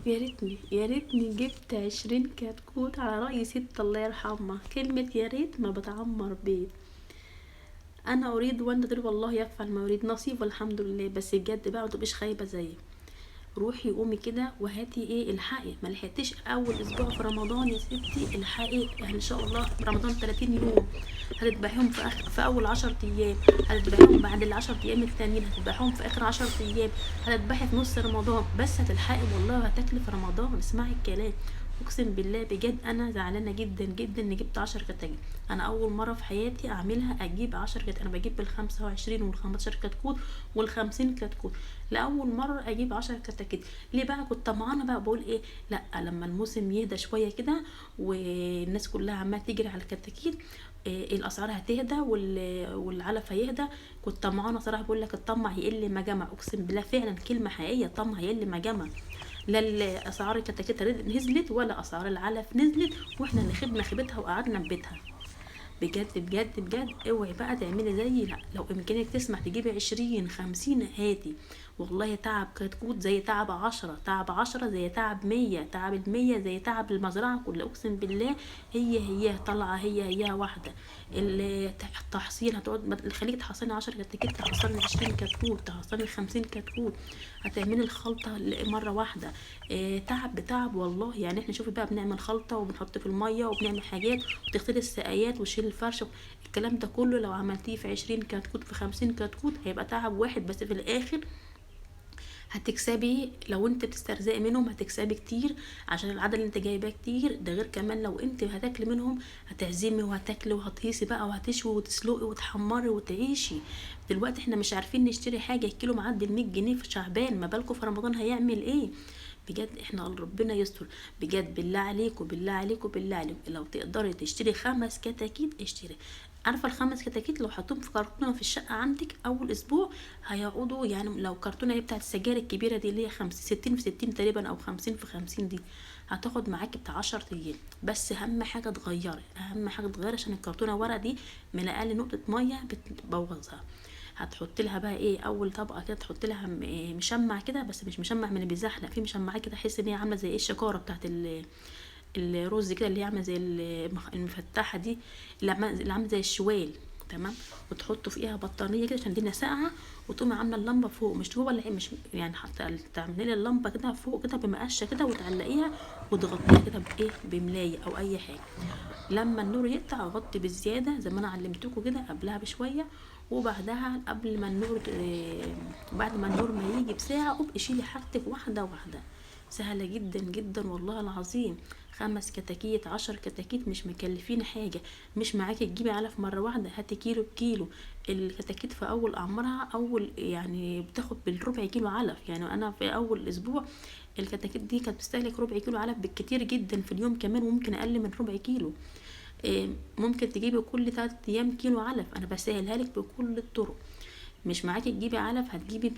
يا ريتني يا ريتني جبت 20 كتكوت على رأي ست الله يرحمها. كلمة يا ريت ما بتعمر بيت. انا اريد وانت تريد، والله يفعل ما يريد، نصيب والحمد لله. بس بجد بقى ما تبقيش خايبة زيي. روحي قومي كده وهاتي ايه، الحقي، ما لحقتيش اول اسبوع في رمضان يا ستي، الحقي يعني ان شاء الله رمضان 30 يوم، هتذبحيهم في اخر، في اول 10 ايام، هتذبحيهم بعد ال10 ايام التانيين، هتذبحيهم في اخر 10 ايام، هتذبحي في نص رمضان، بس هتلحقي والله وهتاكلي في رمضان. اسمعي الكلام، اقسم بالله بجد انا زعلانة جدا جدا ان جبت 10 كتاكيت. انا اول مرة في حياتي اعملها اجيب 10 كتاكيت. انا بجيب بال25 وال15 كتكوت وال50 كتكوت، لاول مرة اجيب 10 كتاكيت. ليه بقى؟ كنت طمعانه بقى، بقول ايه، لا لما الموسم يهدى شوية كده والناس كلها عماله تجري على الكتاكيت، إيه الاسعار هتهدى والعلف هيهدى. كنت طمعانه صراحة، بقول لك الطمع يقل ما جمع، اقسم بالله فعلا كلمة حقيقية، الطمع يقل ما جمع. لا الاسعار الكتاكيت نزلت ولا اسعار العلف نزلت، واحنا اللي خبنا خيبتها وقعدنا في بيتها. بجد بجد بجد اوعي بقى تعملي زيي. لا لو امكانك تسمح تجيبي 20 50 هاتي، والله تعب كتكوت زي تعب 10، تعب 10 زي تعب 100، تعب 100 زي تعب المزرعة كلها، اقسم بالله. هي هي طالعة، هي هي واحدة. التحصيل هتقعد خليك تحصلي 10 كتاكيت، تحصلي 20 كتكوت، تحصلي 50 كتكوت، هتعملي الخلطة مرة واحدة. اه تعب بتعب والله. يعني احنا شوفي بقى بنعمل خلطة وبنحط في المية وبنعمل حاجات وتغسلي السقايات وشيل الفرش، الكلام ده كله لو عملتيه في 20 كتكوت في 50 كتكوت هيبقى تعب واحد، بس في الاخر هتكسبي. لو انت بتسترزقي منهم هتكسبي كتير عشان العدد اللي انت جايباه كتير ده، غير كمان لو انت هتاكلي منهم هتعزمي وهتاكلي وهتهيصي بقى وهتشوي وتسلقي وتحمري وتعيشي. دلوقتي احنا مش عارفين نشتري حاجة، الكيلو معدي 100 جنيه في شعبان، ما بالكم في رمضان هيعمل ايه؟ بجد احنا ربنا يستر بجد. بالله عليكم بالله عليكم بالله عليكم، لو تقدري تشتري 5 كتاكيت اشتري. عارفه ال5 كتاكيت لو حطيتهم في كرتونة في الشقة عندك اول اسبوع هيقعدوا، يعني لو كرتونة هي بتاعت السجاير الكبيرة دي اللي هي 60 في 60 تقريبا او 50 في 50، دي هتاخد معاكي بتاع 10 ايام. بس اهم حاجة تغيري، اهم حاجة تغيري عشان الكرتونه ورق دي من اقل نقطة مية بتبوظها. هتحط لها بقى ايه، اول طبقه كده تحط لها مشمع كده، بس مش مشمع من اللي بيزحلق، في مشمعات كده تحس ان هي عامله زي ايه الشكاره بتاعت الرز كده، اللي هي عامله زي المفتحه دي، اللي عامله زي الشوال، تمام. وتحطوا فيها بطانيه كده عشان الدنيا ساقعه، وتقومي عامله اللمبة فوق، مش هو اللي مش يعني حتى تعملي اللمبة كده فوق كده بمقشه كده وتعلقيها وتغطيها كده بايه، بملايه او اي حاجة. لما النور يقطع غطي بالزيادة زي ما انا علمتكم كده قبلها بشوية، وبعدها قبل ما النور بعد ما النور ما يجي بساعة ابقي شيلي حاجتك واحدة واحدة. سهلة جدا جدا والله العظيم. 5 كتاكيت 10 كتاكيت مش مكلفين حاجة، مش معاكي تجيبي علف مرة واحدة، هاتي كيلو بكيلو. الكتاكيت في اول اعمارها اول يعني بتاخد بالربع كيلو علف، يعني انا في اول اسبوع الكتاكيت دي كانت بتستهلك ربع كيلو علف بالكتير جدا في اليوم، كمان وممكن اقل من ربع كيلو. ممكن تجيبي كل 3 ايام كيلو علف، انا بسهلها لك بكل الطرق. مش معاكي تجيبي علف هتجيبي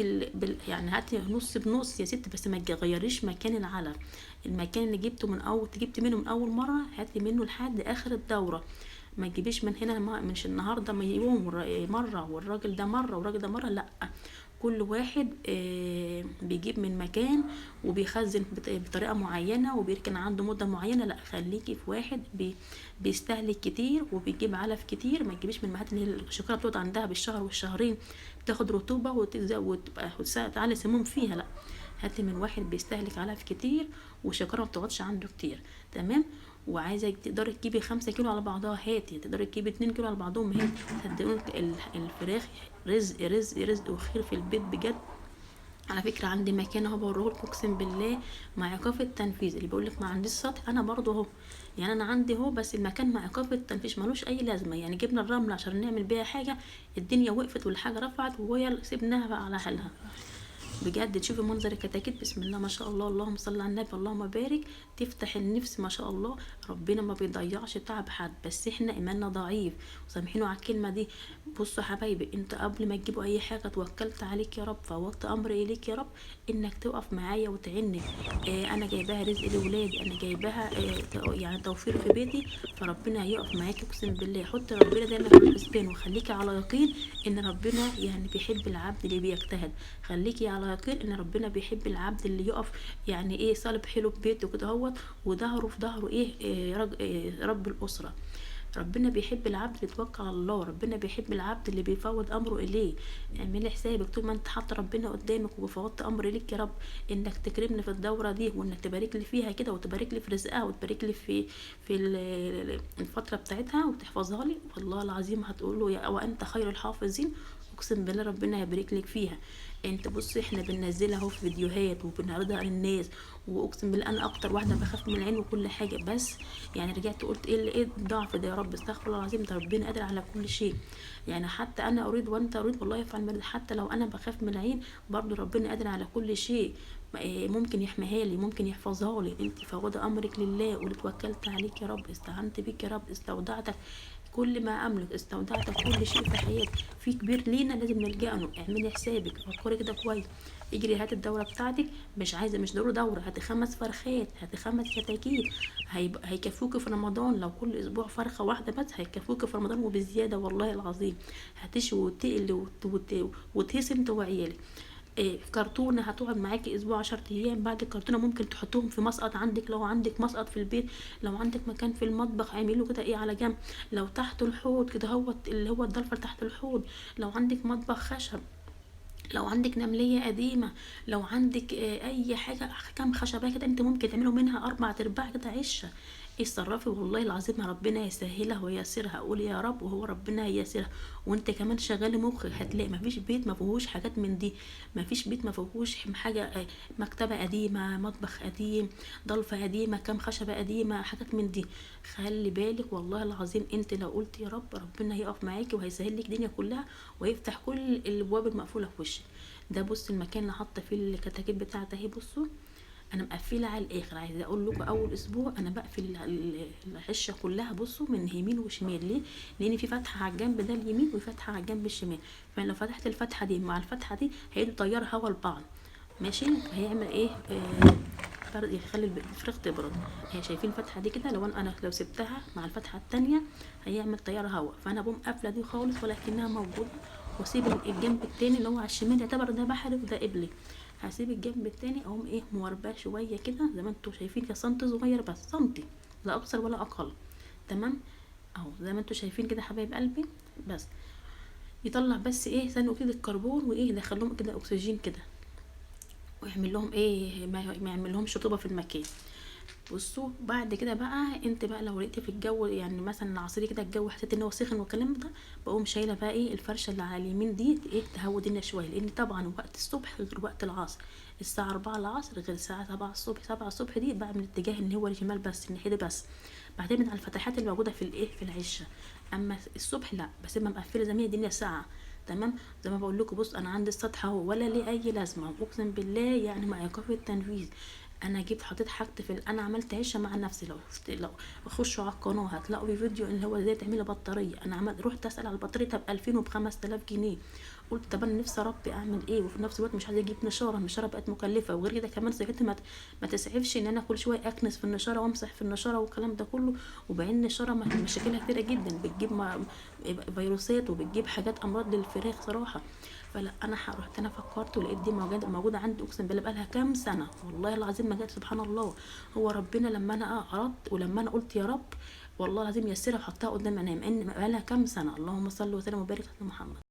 يعني هاتي نص بنص يا ست، بس ما تغيريش مكان العلف. المكان اللي جبته من اول جبت منه من اول مرة هاتي منه لحد اخر الدورة، ما تجيبيش من هنا، مش النهارده يوم مرة والراجل ده مرة والراجل ده مرة، لا كل واحد بيجيب من مكان وبيخزن بطريقة معينة وبيركن عنده مده معينة. لا خليكي في واحد بيستهلك كتير وبيجيب علف كتير، ما تجيبيش من المحلات اللي هي الشكاره بتقعد عندها بالشهر والشهرين بتاخد رطوبة وتبقى تعلي سموم فيها. لا هاتي من واحد بيستهلك علف كتير وشكاره ما بتقعدش عنده كتير، تمام. وعايزه تقدري تجيبي 5 كيلو على بعضها هاتي، تقدري تجيبي 2 كيلو على بعضهم هاتي. صدقوني الفراخ رزق رزق رزق وخير في البيت بجد. على فكرة عندي مكان اهو بوريهولكم اقسم بالله مع ايقاف التنفيذ، اللي بيقولك ما عنديش سطح انا برضو اهو، يعني انا عندي اهو بس المكان مع ايقاف التنفيذ ملوش اي لازمه. يعني جبنا الرمل عشان نعمل بيها حاجة، الدنيا وقفت والحاجة رفعت وهي سيبناها بقى على حالها. بجد تشوفي منظر الكتاكيت بسم الله ما شاء الله، اللهم صل على النبي اللهم بارك، تفتح النفس ما شاء الله. ربنا ما بيضيعش تعب حد، بس احنا ايماننا ضعيف وسامحينه على الكلمة دي. بصوا حبايبي، انت قبل ما تجيبوا اي حاجة توكلت عليك يا رب، فوضت امري اليك يا رب انك تقف معايا وتعني. انا جايباها رزق لولادي، انا جايباها يعني توفير في بيتي، فربنا هيقف معاكي اقسم بالله. حط ربنا دايما في الحسبان وخليكي على يقين ان ربنا يعني بيحب العبد اللي بيجتهد. خليكي على يقين ان ربنا بيحب العبد اللي يقف يعني ايه صالب حيله في بيته كده اهوت، وظهره في ظهره ايه، رب الاسرة. ربنا بيحب العبد اللي يتوكل على الله، ربنا بيحب العبد اللي بيفوض امره اليه. اعملي حسابك طول ما انت حاطه ربنا قدامك وفوضت امر ليك يا رب انك تكرمني في الدورة دي، وانك تبارك لي فيها كده، وتبارك لي في رزقها، وتبارك لي في الفترة بتاعتها، وتحفظها لي، والله العظيم هتقول له يا وانت خير الحافظين، اقسم بالله ربنا هيبارك لك فيها. انت بصي احنا بننزلها اهو في فيديوهات وبنعرضها للناس، واقسم بالله انا اكتر واحدة بخاف من العين وكل حاجة، بس يعني رجعت قلت ايه الضعف ده يا رب، استغفر الله العظيم، ده ربنا قادر على كل شيء. يعني حتى انا اريد وانت اريد والله يفعل ما يريد. حتى لو انا بخاف من العين برضو ربنا قادر على كل شيء، ممكن يحميها لي، ممكن يحفظها لي. انت فوضى امرك لله، قولي توكلت عليك يا رب، استعنت بك يا رب، استودعتك كل ما املك، استودعتك كل شيء في حياتي. في كبير لينا لازم نلجأ له. اعملي حسابك، فكري كده كويس، اجري هاتي الدورة بتاعتك، مش عايزه مش ضروري دوره، هاتي 5 فرخات، هاتي 5 كتاكيت، هيكفوكي في رمضان. لو كل اسبوع فرخة واحدة بس هيكفوكي في رمضان وبزياده والله العظيم. هتشوي وتقلي وتهيصي انت وعيالك. كرتونة هتقعد معاكي اسبوع 10 ايام، بعد الكرتونه ممكن تحطهم في مسقط عندك، لو عندك مسقط في البيت، لو عندك مكان في المطبخ اعملوا كده ايه على جنب، لو تحت الحوض كده هو اللي هو الضلفه تحت الحوض، لو عندك مطبخ خشب، لو عندك نمليه قديمة، لو عندك اي حاجة كام خشبه كده انت ممكن تعملوا منها 4 ارباع كده عشه. اتصرفي والله العظيم ربنا يسهلها وييسرها، قولي يا رب وهو ربنا ييسرها. وانت كمان شغالي مخك، هتلاقي مفيش بيت ما فيهوش حاجات من دي، مفيش بيت ما فيهوش حاجة، مكتبه قديمة، مطبخ قديم، ضلفه قديمة، كام خشبه قديمة، حاجات من دي. خلي بالك والله العظيم انت لو قلت يا رب ربنا هيقف معاكي وهيسهل لك الدنيا كلها، ويفتح كل الابواب المقفولة في وشك. ده بص المكان اللي حاطه فيه الكتاكيت بتاعتي اهي، بصوا انا مقفلة على الاخر. عايزه اقول لكم اول اسبوع انا بقفل العشه كلها، بصوا من يمين وشمال. ليه؟ لان في فتحه على الجنب ده اليمين وفتحه على الجنب الشمال، فانا لو فتحت الفتحة دي مع الفتحة دي هيدوا تيار هوا لبعض، ماشي؟ هيعمل ايه؟ برد، يخلي الفراخ تبرد. هي شايفين الفتحة دي كده، لو انا لو سبتها مع الفتحة التانية هيعمل تيار هوا، فانا بقوم قافله دي خالص ولكنها موجودة، واسيب الجنب التاني اللي هو على الشمال يعتبر ده بحري وده قبلي، هسيب الجنب التاني اقوم ايه مورباه شوية كده زي ما انتوا شايفين كده، سنتي صغير بس، سنتي لا اكثر ولا اقل، تمام؟ اهو زي ما انتوا شايفين كده حبايب قلبي. بس يطلع بس ايه ثاني اكسيد الكربون، وايه يدخلهم كده اكسجين كده، ويعمل لهم ايه، ما يعمل لهمش رطوبة في المكان. بصوا بعد كده بقى انت بقى لو لقيتي في الجو يعني مثلا العصرية كده الجو حسيت ان هو سخن والكلام ده، بقوم شايله بقى ايه الفرشة اللي على اليمين دي ايه تهوي الدنيا شوية، لان طبعا وقت الصبح غير وقت العصر، الساعة 4 العصر غير الساعة 7 الصبح. 7 الصبح دي بعمل اتجاه اللي هو الشمال بس، الناحية دي بس، بعتمد على الفتحات اللي موجودة في الايه في العشه. اما الصبح لا، بسيبها مقفلة زي ما هي الدنيا ساقعه، تمام؟ زي ما بقول لكم. بص انا عندي السطح اهو ولا ليه اي لازمه، اقسم بالله يعني مع ايقاف التنفيذ. انا جبت حطيت حاجتي في انا عملت عشه مع نفسي. لو خشوا على القناة هتلاقوا في فيديو اللي هو ازاي تعملي بطارية. انا عملت رحت اسال على البطارية ب 2000 وب 5000 جنيه، قلت طب انا نفسي اربي اعمل ايه، وفي نفس الوقت مش عايزه اجيب نشاره، النشاره بقت مكلفة، وغير كده كمان صحتي ما تسعفش ان انا كل شوية اكنس في النشاره وامسح في النشاره والكلام ده كله. وبعدين النشاره مشاكلها كتيرة جدا، بتجيب فيروسات وبتجيب حاجات امراض للفراخ صراحة. فلا انا رحت انا فكرت ولقيت دي موجودة عندي، اقسم بالله بقالها كام سنة والله العظيم ما جت. سبحان الله، هو ربنا لما انا اردت ولما انا قلت يا رب والله العظيم يسرها وحطها قدام عينيا، مع ان بقالها كام سنة. اللهم صل وسلم وبارك على محمد.